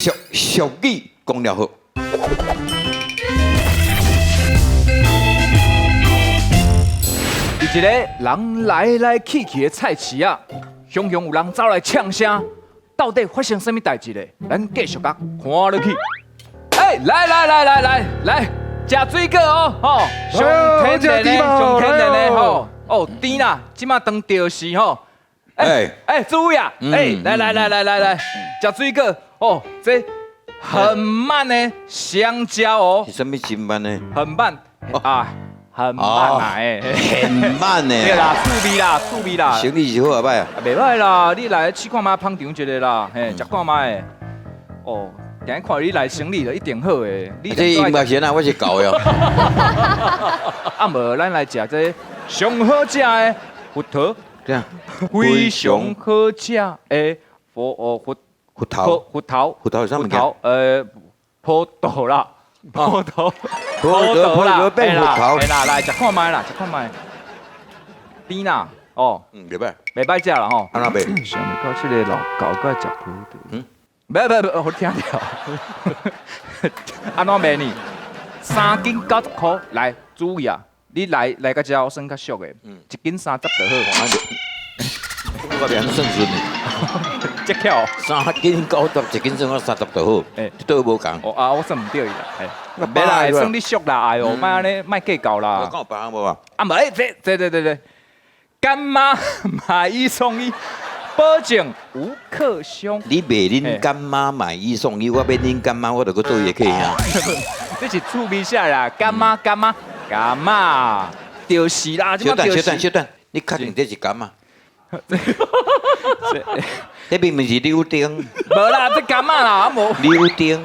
俗俗語講了好。佇一个人來來去去的菜市仔，雄雄有人走來嗆聲，到底發生啥物代誌咧？咱繼續共看落去。欸，來來來來來來，食水果哦，吼，上天然的，上天然的吼，哦，甜啦，這馬當著時吼。欸欸，主委啊，欸，來來來來來來，食水果哦，這很慢的香蕉哦。是啥物真慢的？很慢啊。很慢啊，欸，很慢呢。對啦，趣味啦，趣味啦。生意是好啊，歹啊？袂歹啦，你來試看覓，捧場一下啦，嘿，食看覓。哦，今日看你來生理就一定好的。你這音樂是按怎？我是狗喲。啊無，咱來食這上好食的核桃。對啊。非常好食的佛哦核核桃。核桃。核桃是啥物件？葡萄啦。葡萄，葡萄，葡萄變核桃。來啦，來食看覓啦，食看覓。甜啦，哦，嗯，袂歹，袂歹食啦吼。按怎袂？想袂到這個老狗閣愛食葡萄。嗯，袂袂袂，我聽著。按怎賣呢？3斤90箍，來，注意啊，你來來到這我算較俗的，1斤30就好。我袂曉算數呢。這巧。3斤90，一斤算我30就好。欸，這都無仝。哦啊，我算毋對啦。袂啦，算你俗啦，哎喲，莫按呢，莫計較啦。我講有別項無啊？啊無，欸，這這這這這，柑媽買一送一，保證無克傷。你賣恁柑媽買一送一，我買恁柑媽，我就閣做伊的客兄。這是趣味啥啦？柑媽柑媽柑媽，就是啦。小等小等小等，你確定這是柑媽？這明明是柳丁。無啦，這柑仔啦，啊無。柳丁。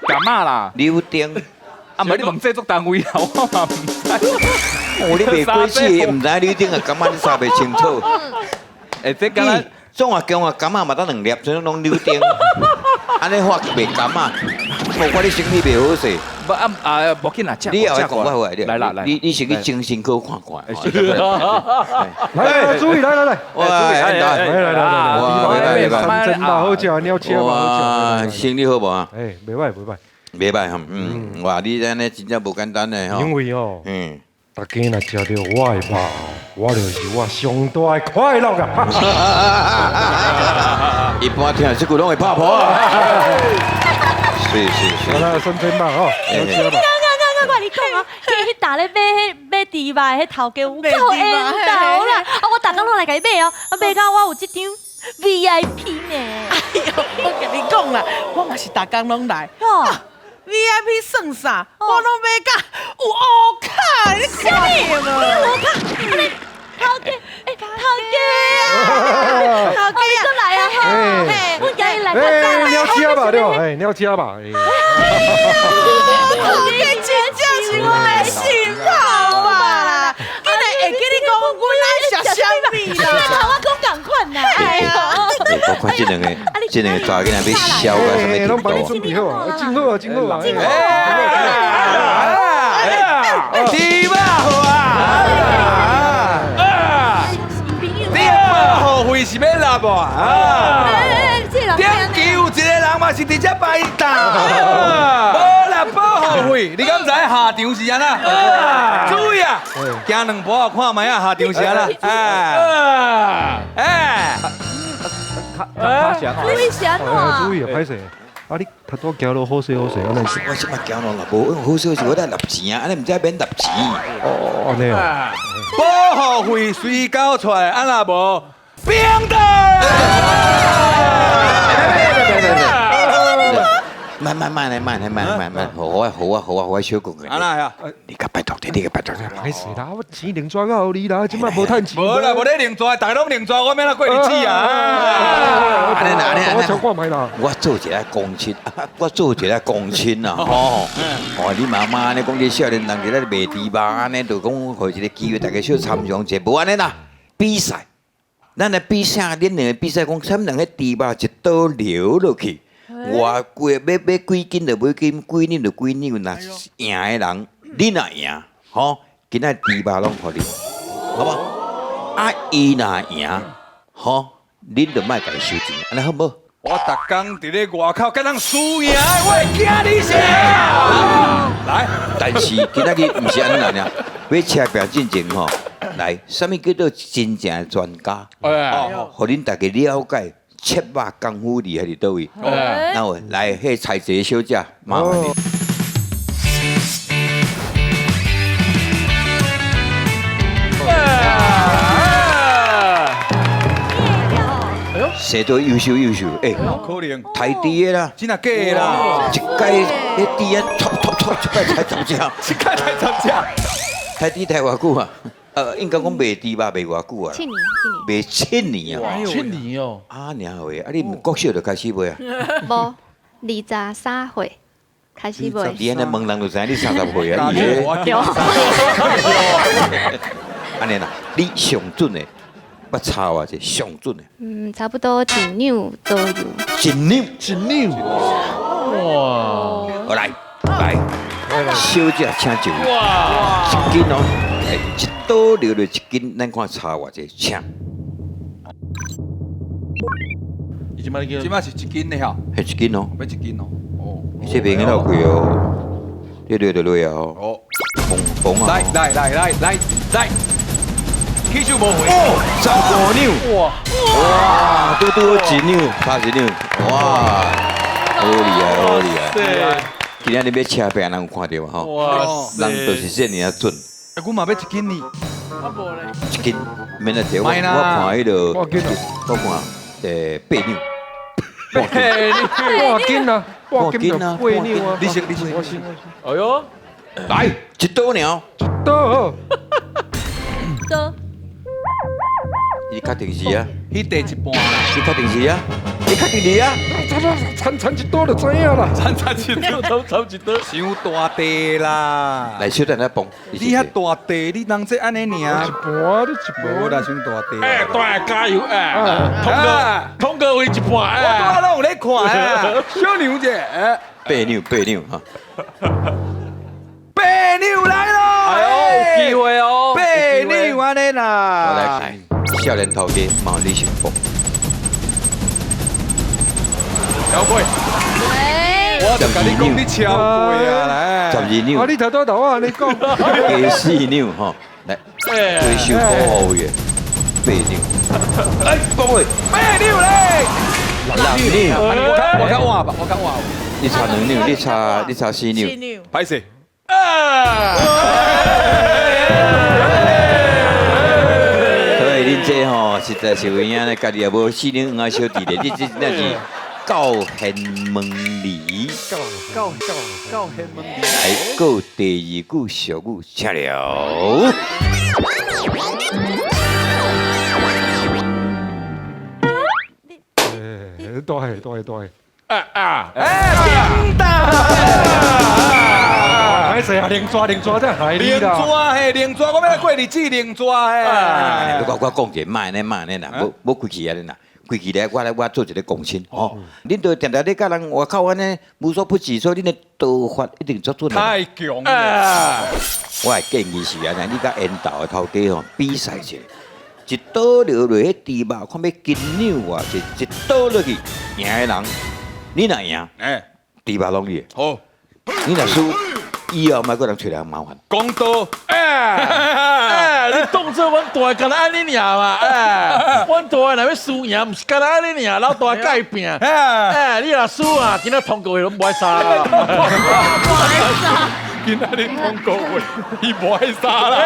柑仔啦。柳丁。啊，無你問製作單位啦，我嘛毋知。哦，你賣果子的，毋知柳丁的柑仔，你查袂清楚。欸，這敢若總啊強啊，柑仔嘛得兩粒，所以攏柳丁。按呢話賣柑仔，無怪你生意袂好勢。無啊啊，無緊啦，你後來講我好來，來啦來，你先去精神科看看。來來，注意來來來，來來來來來，來，真好食，鳥車嘛好食。生意好無啊？欸，袂歹袂歹，袂歹哈，嗯，哇，你按呢真正無簡單呢吼。因為哦，大家若食著我的肉，我就是我上大的快樂啊！一般聽這句攏會拍破啊。是是是。來來，三千肉吼，鳥車嘛。我共你講哦，彼彼逐咧買彼買豬肉的彼頭家有夠緣投啦！啊，我逐工攏來共伊買哦，啊買到我有這張 VIP 呢。哎喲，我共你講啦，我嘛是逐工攏來。VIP 算啥？我攏買甲有烏卡，你看無？你有烏卡？啊你頭家，欸頭家啊！頭家啊！來啊！嘿，阮今日來較早啦。鳥車吧對，哎，鳥車吧。頭家真正是我的心頭啊啦！竟然會記你講阮愛食啥物啦？你頭我講仝款啦！哎喲，我看這兩個，這兩個查某囡仔欲痟到啥物程度？攏幫你準備好啊，真好啊，真好啊！真好啊！豬肉好啊！你保護費是欲納無啊？頂期有一個人嘛是佇遮擺檔，無納保護費，你敢知影下場是按怎？注意啊，行兩步啊，看覓啊，下場是按怎？哎哎，注意是按怎？注意啊，歹勢。啊！你頭拄行路好勢好勢，按呢。我這擺行路若無好勢好勢，我來納錢啊！按呢毋知免納錢。哦，按呢哦。保護費隨交出來，啊若無，冰刀。慢慢慢來，慢來慢慢慢，好啊好啊好啊，我小講個。按怎呀？你較拜託者，你較拜託者。歹勢啦，我錢另轉交予你啦，這擺無趁錢。無啦，無咧另轉，逐家攏另轉，我欲按怎過日子啊？按呢啦，按呢我小看覓啦。我做一个公親，我做一个公親啊，吼！哦，你媽媽按呢講，這少年人佇咧賣豬肉，按呢就講，予一個機會，大家小參詳者，無按呢啦，比賽，咱來比賽，恁兩個比賽，講啥物人彼豬肉一刀流落去。偌貴欲買幾斤就買幾斤，幾兩就幾兩，若贏的人，你若贏，吼，今仔豬肉攏予你，好無？啊，伊若贏，吼，恁就莫共伊收錢，按呢好無？我逐工佇咧外口佮人输赢，我會驚你啥？來，但是今仔日毋是按呢爾，欲車拼進前吼，來，啥物叫做真正的專家？哎，予恁大家了解切肉功夫厲害佇佗位。那有來，彼菜姐小姐，麻煩你。生做優秀優秀，欸，可能刣豬的啦，真的假的啦？一擺彼豬啊，戳戳戳，一擺才十隻，一擺才十隻。刣豬刣偌久啊？應該講賣豬肉賣偌久啊？七年，賣七年啊！七年哦。啊，爾話，啊你毋國小就開始賣啊？無，23歲開始賣。你按呢問人就知影你30歲啊？伊咧。按呢啦，你上準的，捌差偌濟？上準的。嗯，差不多一兩左右。一兩，一兩。哇！好來，來，小姐請就位。哇！一斤哦，一刀流落一斤，咱看差偌濟？請。這擺是一斤的吼，係一斤哦，欲一斤哦。哦，這邊有夠貴哦，這落就落啊哦。哦，縫縫啊！來來來來來來，起手無回。哦，15兩。哇！哇，拄拄好一兩，差一兩。哇，好厲害，好厲害。對。今仔日欲車拼，人有看著無吼？哇！人就是這爾仔準。啊，阮嘛欲一斤呢。啊，無咧。一斤，免來提我，我看彼个，我看8兩。半斤啊，半斤啊，8兩啊。你先，你先，我先。哎喲，來一刀爾。一刀。刀。你確定是啊？彼塊一半啦。你確定是啊？你確定是啊？差一刀就知影啦。差一刀，差一刀。傷大塊啦。來，小等下磅。你遐大塊，你人這按呢爾。一半，你一半。無啦，傷大塊。哎，大加油哎！通哥，通哥為一半哎。我拄仔攏有咧看啊。小娘姐。8兩，8兩哈。8兩來咯！哎呦，有機會哦。8兩按呢啦。我來看，少年頭家麻煩你先磅。超過，我就共你講，你超過啊！來，12兩。啊，你頭拄頭我按呢講。加4兩吼，來，回收保護費8兩。來，講話8兩咧，6兩。我較晚吧，我較晚。你差2兩，你差4兩。4兩。歹勢。所以恁這吼，實在是有影咧，家己也無4兩黃仔小弟咧，你這真正是。教玄門裡，教玄門裡。來，閣第二句俗語，請了。哎，對對對。啊啊！哎，叮當。歹勢啊，零抓零抓，這害你啦。零抓嘿，零抓，我欲來過日子零抓嘿。我講者，莫按呢，莫按呢啦，無規氣按呢啦。規氣來，我來我做一个公親吼。恁都定定咧佮人外口按呢無所不至，所以恁的刀法一定足準。太強啦！我的建議是按呢，你佮緣投的頭家吼比賽一下，一刀落落彼豬肉，看欲斤兩偌濟，一刀落去贏的人，你若贏，豬肉攏你的。好，你若輸，以後莫閣人揣人麻煩。公道，哎，你當做阮大干焦按呢爾嘛？哎，阮大若欲輸贏，毋是干焦按呢爾，老大改拼。哎，你若輸啊，今仔通告費攏無愛殺啦。今仔日通告費伊無愛殺啦。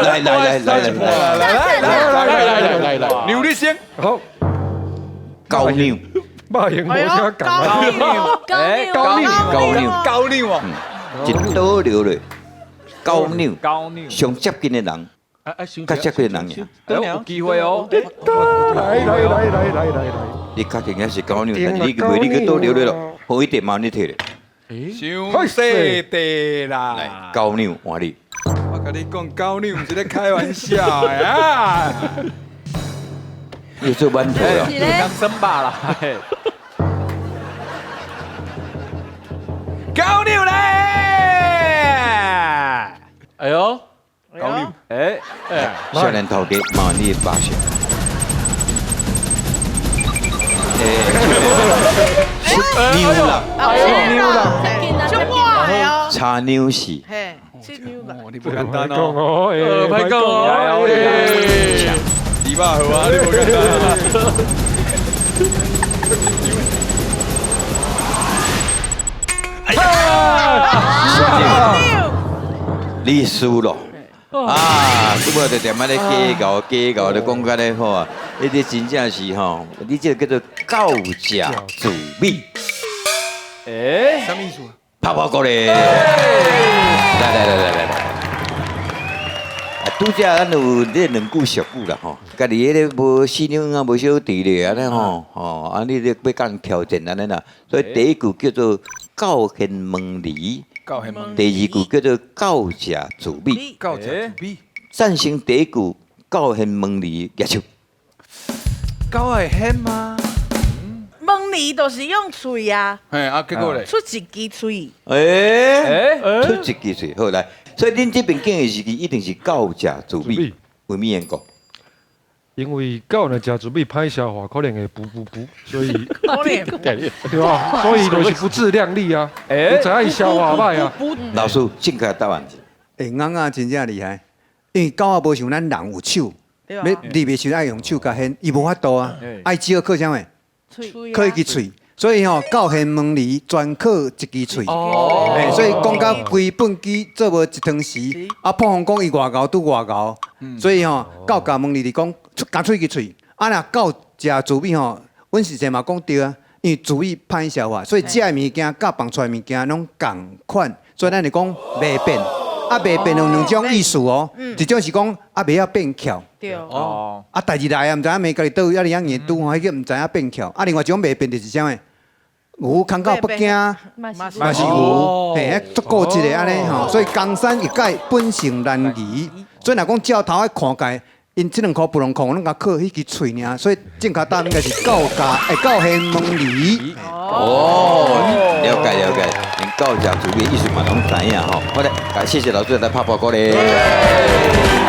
來來來來來來來來來來來，牛你先。好，九兩。肉型無啥共啊。九兩，九兩，九兩哦。一刀流落，九兩，九兩，上接近的人，較接近的人贏。有機會哦。來來來來來來來。你確定抑是九兩？但是你袂你去倒流落咯，好一點嘛，你摕咧。傷細塊啦。來，九兩換你。我共你講，九兩毋是咧開玩笑的啊！你做馒頭啦。當生肉啦。九兩咧！哎呦，九兩，哎哎，少年頭家，麻煩你的肉相。七兩六，两啦，就我的哦，差兩四。嘿，七兩六，你不簡單講哦，歹講哦，你肉好啊，你無簡單啊。你輸咯！啊，拄仔就踮仔咧計較計較，咧講甲咧好啊！你這真正是吼，你這個叫做狗食自美。欸，啥物意思？拍拍鼓咧！來來來來來來。啊，拄才咱有這兩句俗語啦吼，家己彼个無四兩啊，無小弟咧按呢吼，吼啊你這欲共人挑戰按呢啦，所以第一句叫做狗掀門簾。第二句叫做狗食自美，狗食自美。贊成第一句狗掀門簾舉手。狗會掀嗎？門簾就是用喙啊。嘿，啊，結果咧？出一支喙。欸，出一支喙，好來。所以恁這邊講的是一定是狗食自美，為咩緣故？因為狗若食自美歹消化，可能會補補補，所以對吧？所以就是不自量力啊！你知影伊消化歹啊？老師，正確答案。欸，尪仔真正厲害，因為狗仔無像咱人有手，欲入的時陣愛用手共掀，伊無法度啊，愛只好靠啥物？靠一支喙。所以吼，狗掀門簾全靠一支喙。欸，所以講到規畚箕做無一湯匙，啊，破風講伊偌𠢕拄偌𠢕，所以吼，狗咬門簾是講出咬出一支喙。啊，若狗食自美吼，阮實際嘛講對啊，因為自美歹消化，所以食的物件佮放出來的物件攏仝款，所以咱就講袂變。啊，袂變有兩種意思哦，一種是講啊袂曉變巧，對哦，啊，代誌來啊，毋知影罵家己佗位遐爾硬拄吼，彼個毋知影變巧。啊，另外一種袂變就是啥物？牛空到北京嘛是牛，嘿，足固執的按呢吼，所以江山易改，本性難移。所以若講照頭仔看界，𪜶這兩箍不能控，攏共靠彼支喙爾，所以正確答案應該是狗咬，欸，狗掀門簾。哦，了解了解，連狗食自美意思嘛攏知影吼。好咧，謝謝老師來拍報告咧。